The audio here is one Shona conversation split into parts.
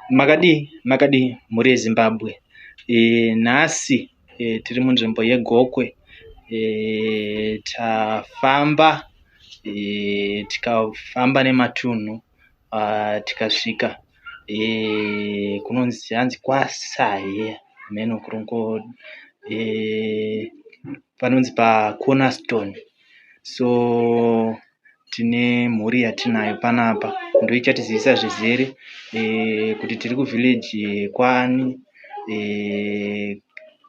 Makadii makadii mhuri yeZimbabwe. Nhasi tiri munzvimbo yeGokwe. Tafamba tikafamba nematunhu tikasvika kunonzi hanzi kwaSaye hameno panonzi paCornerstone. So tine mhuri yatinayo panapa ndoichatizivisa zvizere kuti tiri kuvillage kwani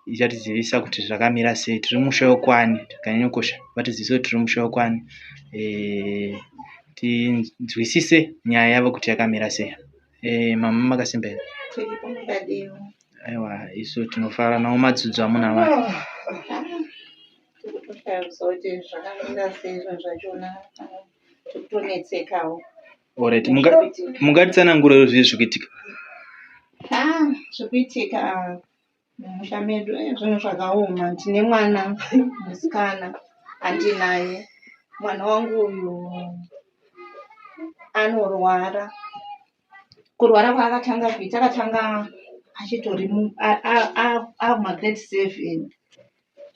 ichatizivisa kuti zvakamira sei tiri musha wekwani zvakanyanyokosha vatizivise kuti tiri musha wekwani tinzwisise nyaya yavo kuti yakamira sei. Mama makasimba here? Tiripo makadiwa. Aiwa isu tinofara nawo madzudzo amunavo aya. Tiri kutoshaya kuziva kuti zvakamira sei zvinhu zvachona. Tiri kutonetsekawo. Alright, mungatitsanangurire zvii zviri kuitika? Ah, zviri kuitika mumusha medu zvinhu zvakaoma. Ndine mwana musikana andinaye. Mwana wangu uyu anorwara. Kurwara kwaakatanga kuita akatanga achitori akumagrade 7.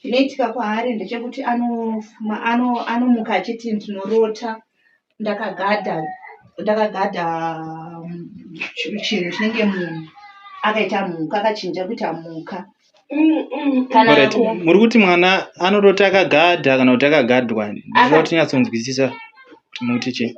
Chinoitika kwaari ndechekuti anomuka achiti ndinorota ndakagadha ndakagadha chinhu chinenge munhu akaita mhuka akachinja kuita mhuka. Kana Alright, muri kuti mwana anorota akagadha kana kuti akagadhwa? Ndinoda kuti tinyatsonzwisisa kuti muti chii.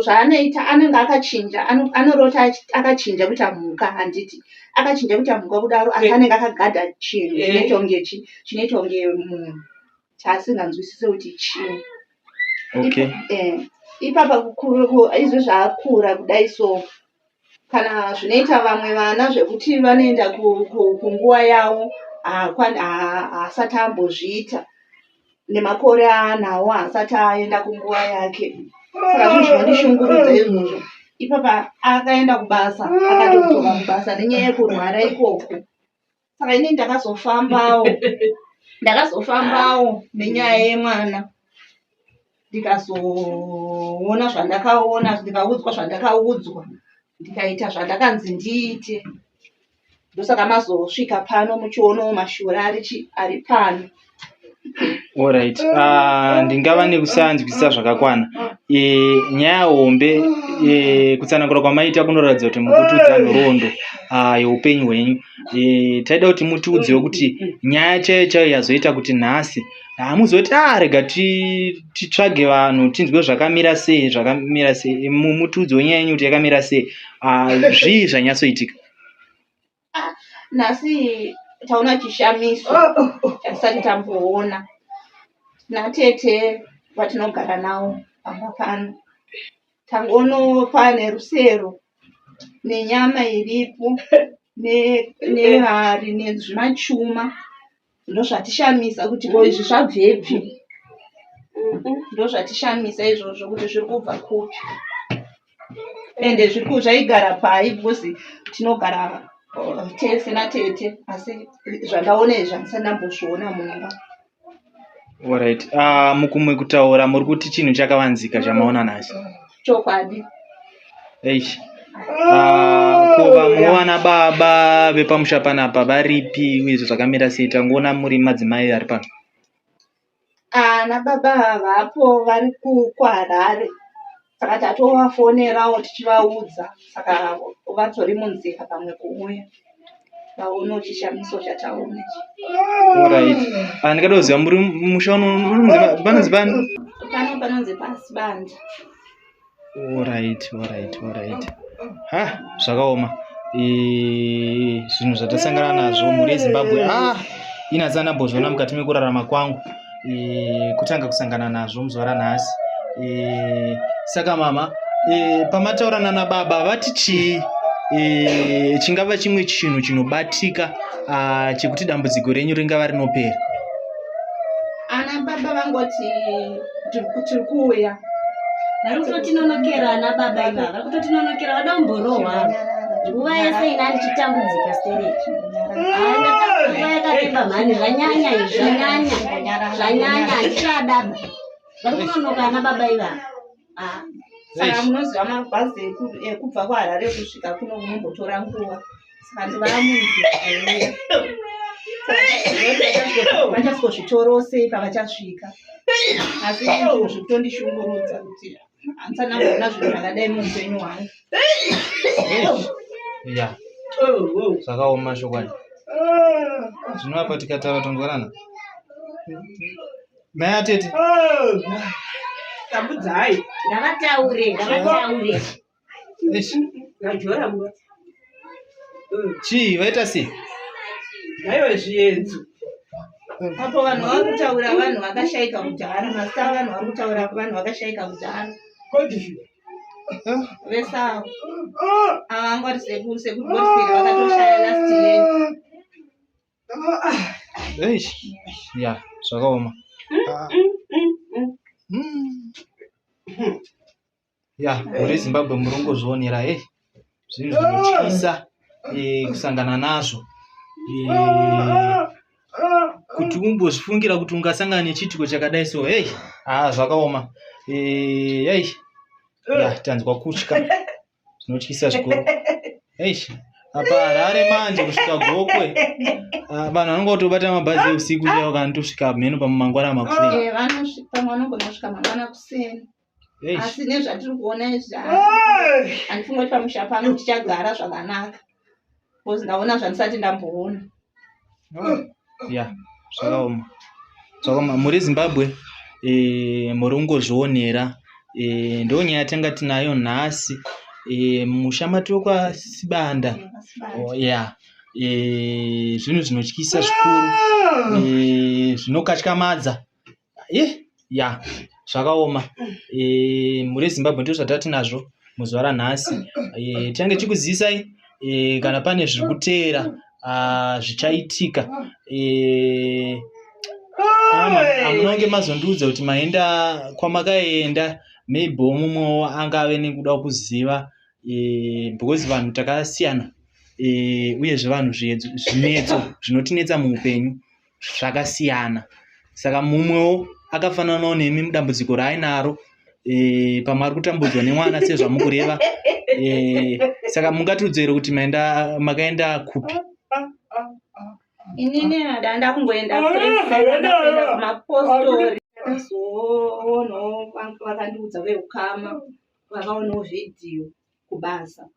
Zvaanoita anenge akachinja anorota akachinja kuita mhuka handiti akachinja kuita mhuka kudaro asi anenge akagadha chinhu chinoita kunge chi chinoita kunge munhu chaasinganzwisise kuti chii. Okay. Ipapa izvo zvaakura kudai so kana zvinoita vamwe vana zvekuti vanoenda kunguva yavo haasati ambozviita nemakore aanawo haasati aenda kunguva yake saka zvinhu zvinondishungurudza izvozvo. Ipapa akaenda kubasa akatodzoka kubasa nenyaya yekurwara ikoko. Saka inini ndakazofambawo ndakazofambawo nenyaya yemwana ndikazoona zvandakaona ndikaudzwa zvandakaudzwa ndikaita zvandakanzi ndiite. Ndosaka mazosvika pano muchionawo mashura ari pano. Alright, ndingava nekusanzwisisa zvakakwana. Nyaya hombe kutsanangura kwamaita kunoratidza kuti mukutiudza nhoroondo yeupenyu hwenyu. Taida kuti mutiudzewo kuti nyaya chaiyo chaiyo yazoita kuti nhasi hamuzoti ah rega titsvage vanhu tinzwe zvakamira sei zvakamira sei. Mutiudzewo nyaya yenyu kuti yakamira sei. Zvii zvanyatsoitika? Nhasi taona chishamiso chatisati tamboona. Natete vatinogara navo pamba pano. Tangono pane rusero nenyama iripo nehari nezvimachuma ndozvatishamisa kuti ko izvi zvabvepi. Ndozvatishamisa izvozvo kuti zviri kubva kupi. Ende zvaigara pai because tinogara tese natete asi zvandaona izvi handisati ndambozviona mumba. Alright, mukumwe kutaura muri kuti chinhu chakavanzika chamaona nhasi. Chokwadi. Eish. Ko vamwe vana baba vepamusha panapa varipi uye zvakamira sei? Tangoona muri madzimai ari pano. Ana baba havapo vari kuHarare saka tatovafonerawo tichivaudza saka vatori munzira pamwe kuuya vaonewo chishamiso chataona ichi. Alright. Ndingada kuziva muri musha uno panonzi pani? Pano panonzi paSibanda. Alright, alright, alright. Ha, zvakaoma. Zvinhu zvatasangana nazvo mhuri yeZimbabwe. Ah, ini handisati ndambozviona mukati mekurarama kwangu. Kutanga kusangana nazvo muzuva ranhasi. Saka mama, pamataura nana baba vati chii? Chingava chimwe chinhu chinobatika chekuti dambudziko renyu ringava rinopera? Ana baba vangoti tiri kuuya. Vari kutotinonokera ana baba ivava, vari kutotinonokera vada kumborohwa. Nguva yese ina ndichitambudzika stereki. Nguva yakareba mhani, zvanyanya izvi, zvanyanya. Zvanyanya, handichadaba. Vari kunonoka ana baba ivava. Ah. Saka munoziva mabhazi ekubva kuHarare kusvika kuno kunombotora nguva. Saka ndivamunzira vachasvikozvitorosei pavachasvika. Asi zvinhu zvekutondishungurudza kuti handisana kuona zvinhu zvakadai muupenyu hwangu. Ya, zvakaoma chokwadi. Zvino apa tikataura tonzwanana. Mai atete. Tambudzai. Ngavataure, ngavataure. Eish. Ngajora mwa. Chii vaita sei? Ngaiwe zvienzo. Apo vanhu vari kutaura vanhu vakashaika kudhara, mazita avanhu vari kutaura vanhu vakashaika kudhara. Godfrey. Vese avo. Ava vanga vari sekuru, sekuru Godfrey vakatoshaya last year. Eish. Ya, zvakaoma. Ya, muri Zimbabwe muri kungozvionera hey. Zvinhu zvinotyisa kusangana nazvo. Kuti umbozvifungira kuti ungasangana nechiitiko chakadai so hey, ah zvakaoma. Hey. Ya, tanzwa kutya. Zvinotyisa zvikuru. Eish. Apa Harare manje kusvika Gokwe. Ah, vanhu vanonga kutobata mabhazi eusiku chaiwo kana tosvika mheno pamangwana makuseni. Eh, vanosvika pamwe vanogona kusvika mangwana kuseni. Eish. Asi nezvatiri kuona izvi handifungi kuti pamusha pano tichagara zvakanaka. Because ndaona zvandisati ndamboona. Ya, zvakaoma. Zvakaoma. Muri Zimbabwe muri kungozvionera. Ndonyaya yatanga tinayo nhasi. Musha matokwa Sibanda. Oh, yeah. Zvinhu zvinotyisa zvikuru. Zvinokatyamadza. Ya, zvakaoma. Mhuri yeZimbabwe ndizvo zvatatinazvo muzuva ranhasi. Tichange tichikuzivisai kana pane zviri kuteera zvichaitika. Hamunonge mazondiudza kuti maenda kwamakaenda maybe mumwewo angave nekuda kuziva because vanhu takasiyana uyezve vanhu zvinetso zvinotinetsa muupenyu zvakasiyana. Saka mumwewo akafananawo nemi mudambudziko raainaro pamwe ari kutambudzwa nemwana sezvamukureva. Saka mungatiudze here kuti makaenda kupi? Inini ndanda kungoenda kumapostori. Ndakazoonawo vakandiudza veukama vakaonawo vhidhiyo kubasa.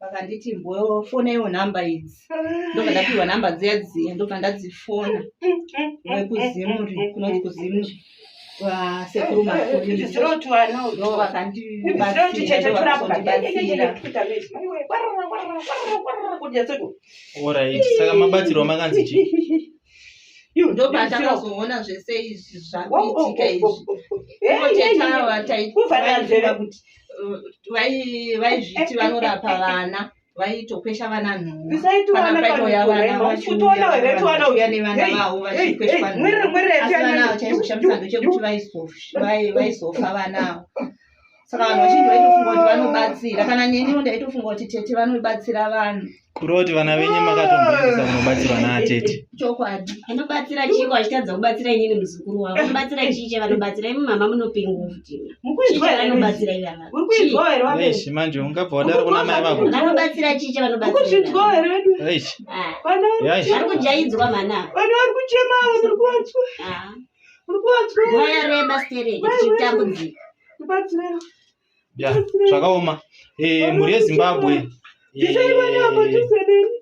Vakanditi mbofonaiwo nhamba idzi. Ndobva ndapiwa nhamba dziya dziya ndobva ndadzifona. Vekuzimuri kunonzi kuZimuri vasekuru Makuriri ndo vakandibatsira. Alright, saka mabatsirwa makanzi chii? Ndopatakazoona zvese izvi zvakuitika izvi. Teta taifunga kuti vaizviti vanorapa vana vaitokwesha vana nhumwa. Kana paitouya vana vachiuya nevana vavo vachikweshwa nhumwa. Asi vana ava chaizoshamisa ndechekuti vaizofa vana ava. Saka vanhu vazhinji vaitofunga kuti vanobatsira. Kana neniwo ndaitofunga kuti tete vanobatsira vanhu. Kureva kuti vana venyu makatomboendesa kunobatsirwa naatete. Chokwadi. Vanobatsira chii vachitadza kubatsira inini muzukuru wavo? Vanobatsira chii chavanobatsira? Imi mama munopinga futi. Chii chavanobatsira ivava? Eish, manje ungabva wadaro kuna mai vako. Vanobatsira chii chavanobatsira? Eish. Yai. Vari kujaidzwa mhana. Vanhu vari kuchema avo, muri kuvanzwa. Muri kuvanzwa. Nguva yareba stereki tichitambudzika. Ndibatsirei. Ya, zvakaoma. Mhuri yeZimbabwe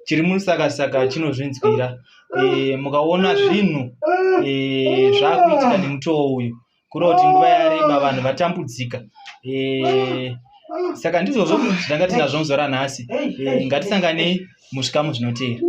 chiri musakasaka chinozvinzwira. Mukaona zvinhu zvakuitika nemutoo uyu kureva kuti nguva yareba vanhu vatambudzika. Saka ndizvozvo zvanga tinazvo muzuva ranhasi. Ngatisanganei muzvikamu zvinoteera.